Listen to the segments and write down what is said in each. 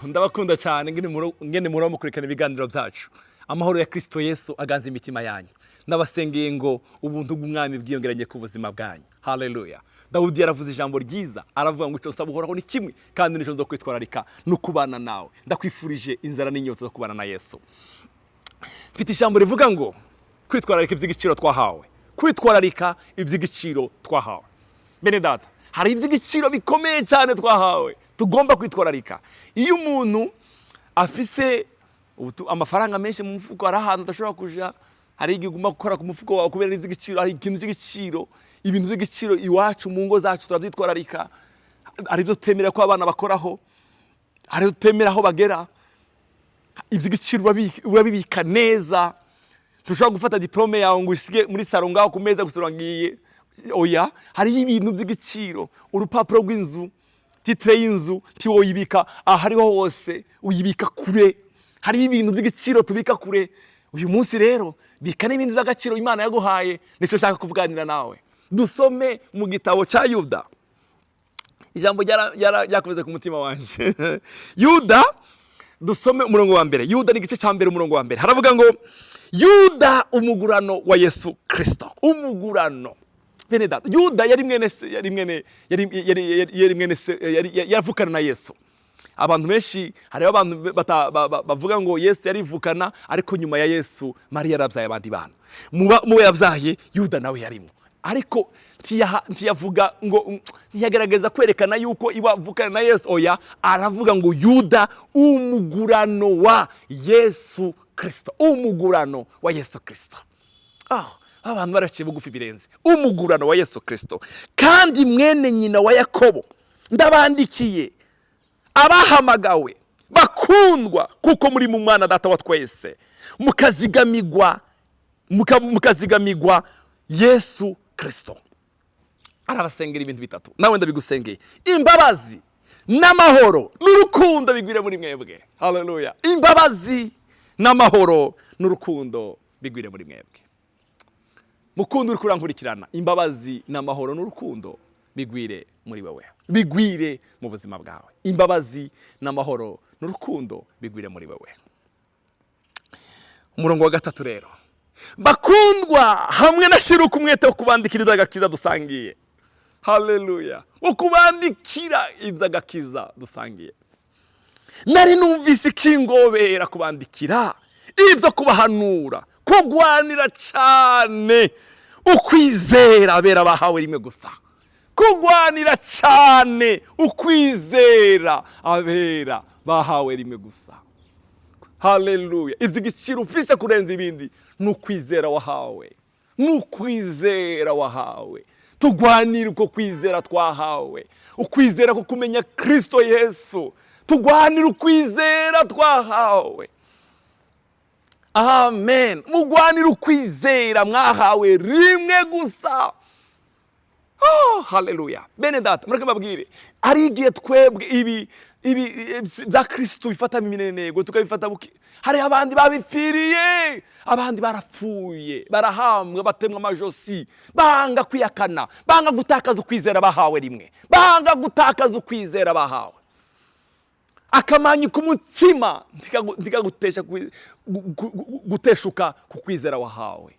Ndabakunda cyane ngene muro mukurikirana ibiganiro byacu. Amahoro ya Kristo Yesu aganza imitima yanyu. Ndabasengeye ngo ubuntu bw'Umwami bwiyongeranye ku buzima bwanyu. Haleluya. Dawudi yaravuze ijambo ryiza, aravuga ngo icyo nsaba Uhoraho ni kimwe, kandi nicyo nzo kwitwararika, ni ukubana nawe. Ndakwifurije inzara n'inyota zo kubana na Yesu. Mfite ijambo rivuga ngo kwitwararika iby'igiciro twahawe, kwitwararika iby'igiciro twahawe. Bene data, hari iby'igiciro bikomeye cyane twahawe tugomba kwitwararika. Iyo umuntu afise amafaranga menshi mu mufuko, hari ahantu udashobora kuja, hari igihe ugomba gukora ku mufuko wawe kubera iby'igiciro. Hari ikintu cy'igiciro, ibintu by'igiciro iwacu mu ngo zacu turabyitwararika. Hari ibyo tutemera ko abana bakoraho, hari ibyo tutemera aho bagera. Iby'igiciro urabibika neza. Ntushobora gufata diplôme yawe ngo usige muri salon ngaho ku meza gusa, ngiye. Oya, hariho ibintu by'igiciro. Urupapuro rw'inzu, titre y'inzu, ntiwoyibika ahariho hose, uyibika kure. Hariho ibintu by'igiciro tubika kure. Uyu munsi rero bika n'ibindi by'agaciro Imana yaguhaye. Nicyo nshaka kuvuganira nawe. Dusome mu gitabo cya Yuda. Ijambo ryakoze ku mutima wanje. Yuda, dusome umurongo wa mbere. Yuda ni igice cya mbere, umurongo wa mbere. Haravuga ngo: "Yuda, umugurano wa Yesu Kristo." Umugurano, bene data. Yuda yari mwene se, yari mwene yari yari yari yari mwene se, yari yavukana na Yesu. Abantu benshi, hariho abantu bavuga ngo Yesu yarivukana, ariko nyuma ya Yesu Mariya yarabyaye abandi bana. Mubo yabyaye Yuda nawe yarimo, ariko ntiyavuga ngo, ntiyagaragaza kwerekana yuko iwe avukana na Yesu. Oya, aravuga ngo Yuda, umugurano wa Yesu Kristo, umugurano wa Yesu Kristo. Abantu baraciye bugufi birenze. Umugurano wa Yesu Kristo kandi mwene nyina wa Yakobo, ndabandikiye abahamagawe bakundwa, kuko muri mu Mwana Data wa twese, mukazigamigwa Yesu Kristo. Arabasengera ibintu bitatu, nawe ndabigusengeye: imbabazi n'amahoro n'urukundo bigwire muri mwebwe. Haleluya. Imbabazi n'amahoro n'urukundo bigwire muri mwebwe. Mukundo uri kurankurikirana, imbabazi n'amahoro n'urukundo bigwire muri wewe, bigwire mu buzima bwawe. Imbabazi n'amahoro n'urukundo bigwire muri wewe. Umurongo wa gatatu rero: "Bakundwa, hamwe na shiruka umwete wo kubandikira iby'agakiza dusangiye." Haleluya. Wo kubandikira iby'agakiza dusangiye. "Nari numvise ikingobera kubandikira ibyo kubahanura kugwanira cyane ukwizera abera bahawe rimwe gusa." Kugwanira cyane ukwizera abera bahawe rimwe gusa. Haleluya. Iby'igiciro ufise kurenza ibindi ni ukwizera wahawe, ni ukwizera wahawe. Tugwanire uko kwizera twahawe, ukwizera ko kumenya Kristo Yesu. Tugwanire ukwizera twahawe. Amen. Mugwanire ukwizera mwahawe rimwe gusa. Oh, haleluya. Bene data, mureke mbabwire, hari igihe twebwe ibi bya Kristo bifatamo iminenego, tukabifata buke. Hari abandi babipfiriye, abandi barapfuye, barahambwa, batemwa amajosi, banga kwiyakana, banga gutakaza ukwizera bahawe rimwe, banga gutakaza ukwizera bahawe. Akamanyu k'umutsima ntikagutesha guteshuka ku kwizera wahawe.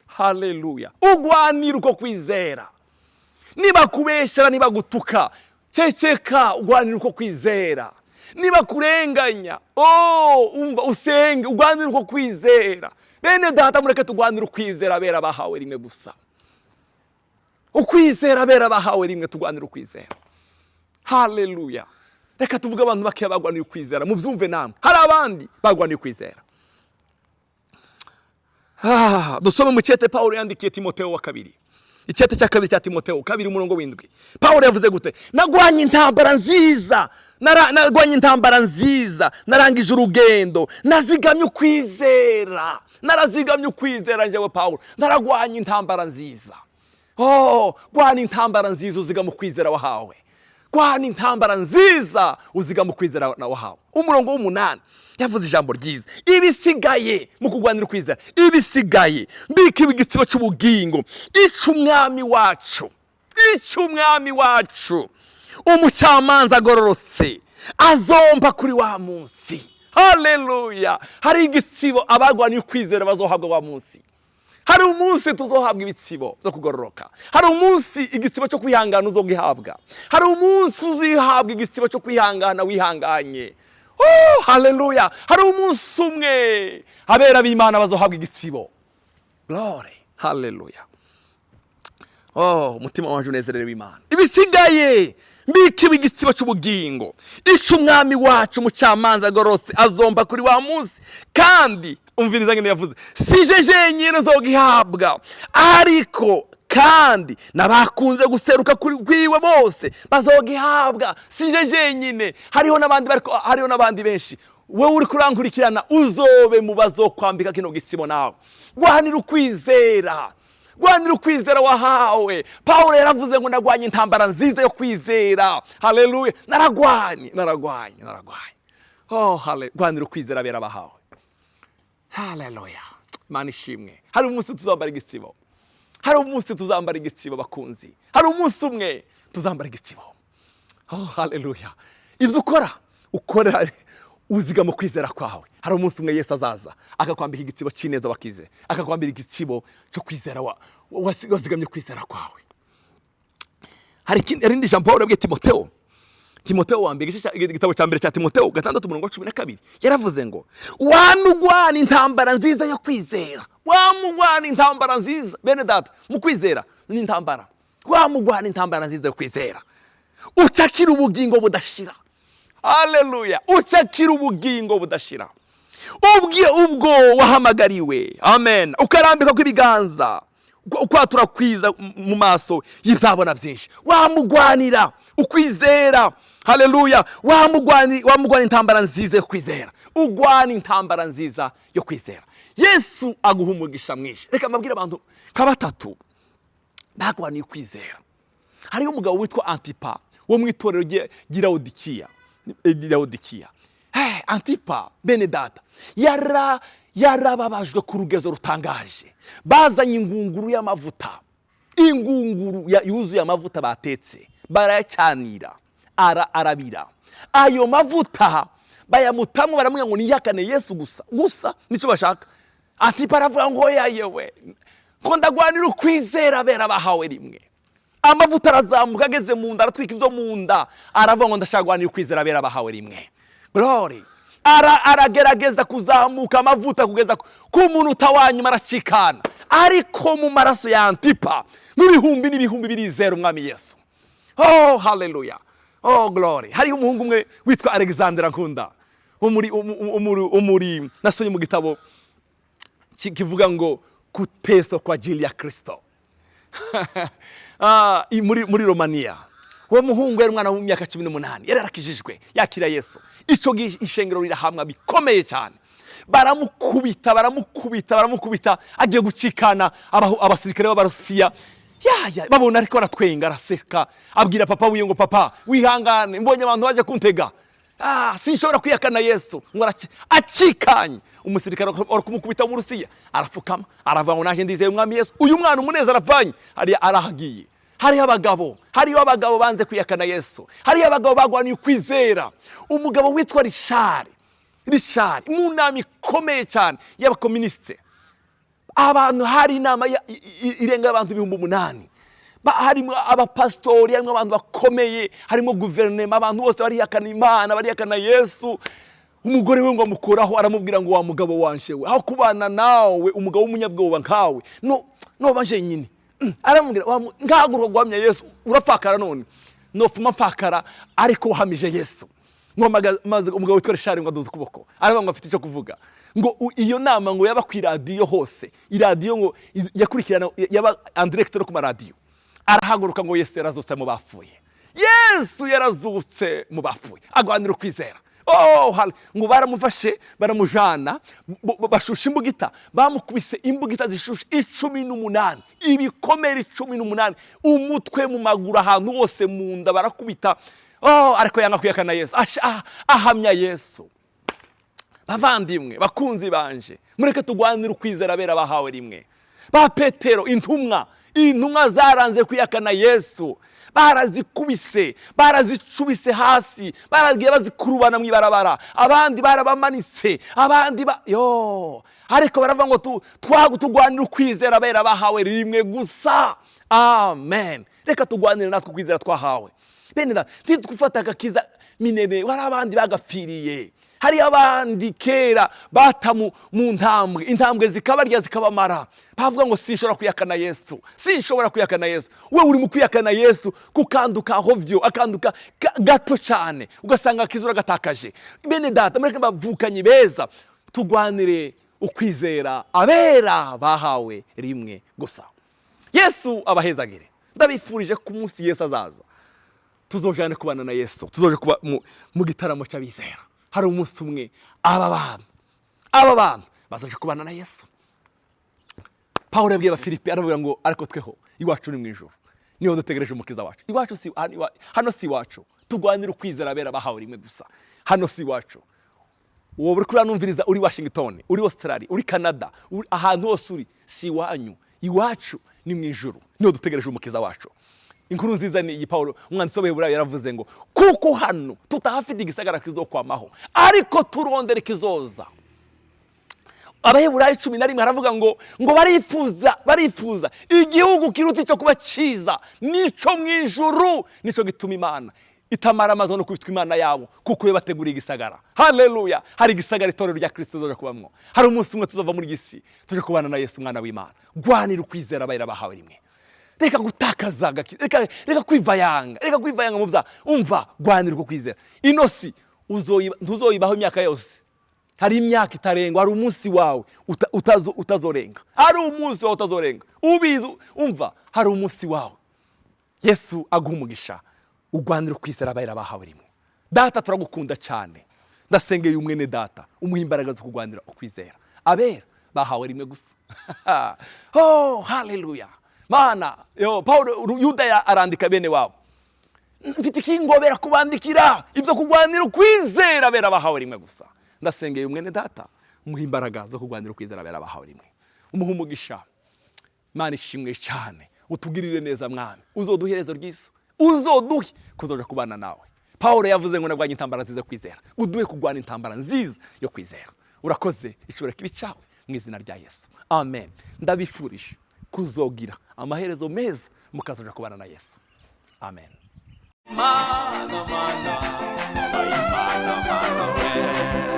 Haleluya. Ugwanira uko kwizera. Niba kubeshyera, niba gutuka, ceceka, ugwanira uko kwizera. Niba kurenganya, oh, umva, usenge, ugwanira uko kwizera. Bene data, mureke tugwanire ukwizera abera bahawe rimwe gusa, ukwizera abera bahawe rimwe. Tugwanire ukwizera. Haleluya. Reka tuvuge abantu bakeya bagwaniye ukwizera, mubyumve namwe. Hari abandi bagwaniye ukwizera. Dusome mu cyete Pawulo yandikiye Timoteo wa kabiri, icyete cya kabiri cya Timoteo 2, umurongo w'7. Pawulo yavuze gute? "Nagwanye intambara nziza, nagwanye intambara nziza, narangije urugendo, nazigamye ukwizera, narazigamye ukwizera. Njyewe Pawulo naragwanye intambara nziza." Oh, gwana intambara nziza, uzigama ukwizera wahawe. Gwana intambara nziza, uzigama ukwizera wahawe. Umurongo w'8 yavuze ijambo ryiza: "Ibisigaye mu kurwanira ukwizera, ibisigaye mbika igitsibo cy'ubugingo, ic'Umwami wacu, ic'Umwami wacu umucamanza agororotse." Azompa kuri wa munsi. Haleluya! Hari igitsibo abagwaniye ukwizera bazohabwa wa munsi. Hari umunsi tuzohabwa ibitsibo byo kugororoka. Hari umunsi igitsibo cyo kwihangana uzogihabwa. Hari umunsi uzihabwa igitsibo cyo kwihangana wihanganye. Oh, haleluya! Hari umunsi umwe abera b'Imana bazohabwa igitsibo. Glory, haleluya! Oh, umutima wanje unezerewe Imana. Ibisigaye mbikiwe igitsibo cy'ubugingo, ico Umwami wacu, umucamanza agororotse, azompa kuri wa munsi. Kandi umviriza ngene yavuze: sije jenyine uzogihabwa, ariko kandi n'abakunze guseruka kuri kwiwe bose bazogihabwa. Sije jenyine, hariho n'abandi bariko, hariho n'abandi benshi. Wowe uri kurankurikirana, uzobe mu bazokwambika kino gisibo nawe. Gwanira ukwizera, gwanira ukwizera wahawe. Pawulo yaravuze ngo: "Ndagwanye intambara nziza yo kwizera." Haleluya! Naragwanye, naragwanye, naragwanye. Oh, hale gwanira ukwizera bera bahawe. Haleluya! Imana ishimwe. Hari umunsi tuzambara igisibo. Hari umunsi tuzambara igisibo, bakunzi. Hari umunsi umwe tuzambara igisibo. Oh, haleluya! Ibyo ukora, ukora uzigama kwizera kwawe. Hari umunsi umwe Yesu azaza akakwambika igitsibo cy'ineza wakize, akakwambika igitsibo cyo kwizera wazigamye kwizera kwawe. Hari irindi jambo Pawulo yabwiye Timoteo. Timoteo wa mbere, igitabo cya mbere cya Timoteo 6, umurongo wa 12, yaravuze ngo: "Wamugwana intambara nziza yo kwizera." Wamugwana intambara nziza, bene data, mu kwizera ni intambara. Wamugwana intambara nziza yo kwizera, ucakira ubugingo budashira. Haleluya! Ucakira ubugingo budashira, ubwo wahamagariwe, amen, ukarambika kw'ibiganza, ukwatura kwiza mu maso y'ibyabona byinshi. Wamugwanira ukwizera. Haleluya! Wamugwanira intambara nziza yo kwizera, ugwana intambara nziza yo kwizera. Yesu aguha umugisha mwinshi. Reka mbabwire abantu nka batatu bagwaniye ukwizera. Hariho umugabo witwa Antipa wo mu itorero ry'i Lawodikiya. Hey, Antipa, bene data, yarababajwe ku rugezo rutangaje. Bazanye ingunguru y'amavuta, ingunguru yuzuye amavuta batetse, barayacanira, arabira. Ayo mavuta bayamutamo, baramubwira ngo niyakane Yesu gusa gusa, nicyo bashaka. Antipa aravuga ngo: "Oya yewe, ngo ndagwanira ukwizera bera bahawe rimwe." Amavuta arazamuka, ageze mu nda aratwika ibyo mu nda. Aravuga ngo: "Ndashaka guhanira ukwizera bera bahawe rimwe." Glory! Aragerageza kuzamuka amavuta kugeza ku munota wa nyuma, aracikana. Ariko mu maraso ya Antipa, mu bihumbi n'ibihumbi birizera Umwami Yesu. Oh, haleluya! Oh, glory! Hariho umuhungu umwe witwa Alexander nkunda, wo muri nasomye mu gitabo kivuga ngo "Kuteswa kwa ajili ya Kristo", muri Romania. Uwo muhungu yari umwana w'imyaka 18, yari yarakijijwe, yakira Yesu. Icyo gihe ishengero rirahamwa bikomeye cyane, baramukubita, baramukubita, baramukubita, agiye gucikana, abasirikare b'Abarusiya ya babona ariko aratwenga, araseka, abwira papa wiwe ngo: "Papa, wihangane, mbonye abantu baje kuntega, sinshobora kwihakana Yesu." Ngo acikanye, umusirikare ari kumukubita mu Rusiya arafukama, aravuga ngo: "Naje ndizeye Umwami Yesu." Uyu mwana umunezero avanye hariya arahagiye. Hariho abagabo, hariho abagabo banze kwihakana Yesu, hariho abagabo bagwaniye ukwizera. Umugabo witwa Rishari, Rishari, mu nama ikomeye cyane y'abakominisite, abantu hari inama irenga abantu 8000. Harimo abapasitori, harimo abantu bakomeye, harimo guverinoma, abantu bose barihakana Imana, barihakana Yesu. Umugore we ngo amukuraho, aramubwira ngo: "Wa mugabo wanje we, aho kubana nawe, umugabo w'umunyabwoba nkawe, no noba jenyine." Aramubwira: "Nkahaguruka guhamya Yesu, urapfakara none, nofuma mfakara, ariko wahamije Yesu." Ngo maze umugabo witwa Rishari ngo aduze ukuboko, aravuga ngo afite icyo kuvuga, ngo iyo nama ngo yaba ku iradiyo hose, iradiyo ngo yakurikirana, yaba en direct no ku maradiyo. Arahaguruka ngo: "Yesu yarazutse mu bapfuye, Yesu yarazutse mu bapfuye." Agwanira ukwizera. Oh, ngo baramufashe, baramujana, bashusha imbugita, bamukubise imbugita zishushe 18, ibikomere 18, umutwe, mu maguru, ahantu hose, mu nda barakubita. Oh, ariko yanga kwihakana Yesu, ahamya Yesu. Bavandimwe, bakunzi banje, mureke tugwanire ukwizera bera bahawe rimwe. Ba Petero intumwa. Intumwa zaranze kwihakana Yesu, barazikubise, barazicubise hasi, baragiye bazikurubana mu ibarabara, abandi barabamanitse, abandi ba yo, ariko baravuga ngo tugwanire ukwizera abera bahawe rimwe gusa. Amen. Reka tugwanire natwe ukwizera twahawe. Bene data, ntitwufata agakiza minene. Hari abandi bagapfiriye, hari abandi kera bata mu ntambwe, intambwe zikabarya zikabamara, bavuga ngo sinshobora kwihakana Yesu, sinshobora kwihakana Yesu. We uri mu kwihakana Yesu ku kantu ka hovyo, akantu gato cyane, ugasanga akiza uragatakaje. Bene data, mureke bavukanye beza, tugwanire ukwizera abera bahawe rimwe gusa. Yesu abahezagire. Ndabifurije ku munsi Yesu azaza tuzojane kubana na Yesu, tuzoje kuba mu gitaramo cy'abizera. Hari umunsi umwe aba bantu bazoje kubana na Yesu. Pawulo yabwiye Abafilipi, aravuga ngo ariko tweho iwacu ni mu ijuru, niho dutegereje umukiza wacu. Iwacu si hano, hano si iwacu. Tugwanire ukwizera abera bahawe rimwe gusa. Hano si iwacu. Uwo uri kuranumviriza, uri Washington, uri Australia, uri Canada, uri ahantu hose uri, si iwanyu. Iwacu ni mu ijuru, niho dutegereje umukiza wacu. Inkuru nziza ni iyi: Pawulo umwanditsi w'Abaheburayo yaravuze ngo kuko hano tutahafite igisagara kizokwamaho, ariko turondera ikizoza. Abaheburayo 11 haravuga ngo barifuza igihugu kiruta icyo kuba cyiza, nico mu ijuru. Nico gituma Imana itamara amazi no kwitwa Imana yabo, kuko yo bateguriye igisagara. Haleluya! Hari igisagara itorero rya Kristo tuzoja kubamwo. Hari umunsi umwe tuzova muri iyi si tuje kubana na Yesu umwana w'Imana. Gwanira ukwizera abayira bahawe rimwe. Reka gutakaza reka kwivayanga, reka kwivayanga mu byaha. Umva, gwanira uko kwizera. Ino si ntuzoyibaho imyaka yose. Hari imyaka itarengwa, hari umunsi wawe utazorenga, hari umunsi wawe utazorenga ubizi. Umva, hari umunsi wawe. Yesu aguha umugisha, ugwanira ukwizera abayira bahawe rimwe. Data, turagukunda cyane. Ndasengeye umwene data, umuha imbaraga zo kurwanira ukwizera abera bahawe rimwe gusa. Oh, haleluya! Mana yo, Paul Yuda arandika bene wabo: mfite ikingobera kubandikira ibyo kurwanira ukwizera abera bahawe rimwe gusa. Ndasengeye umwene data, umuha imbaraga zo kurwanira ukwizera abera bahawe rimwe, umuha umugisha. Imana ishimwe cyane. Utugirire neza mwami, uzoduhe iherezo ryiza, uzoduhe kuzoja kubana nawe. Paul yavuze ngo narwanye intambara nziza yo kwizera. Uduhe kurwana intambara nziza yo kwizera. Urakoze, ishobora kibi cyawe mu izina rya Yesu, amen. Ndabifurije kuzogira amaherezo meza, mukazoja kubana na Yesu. Amen. Mana, mana, mana, mana, we.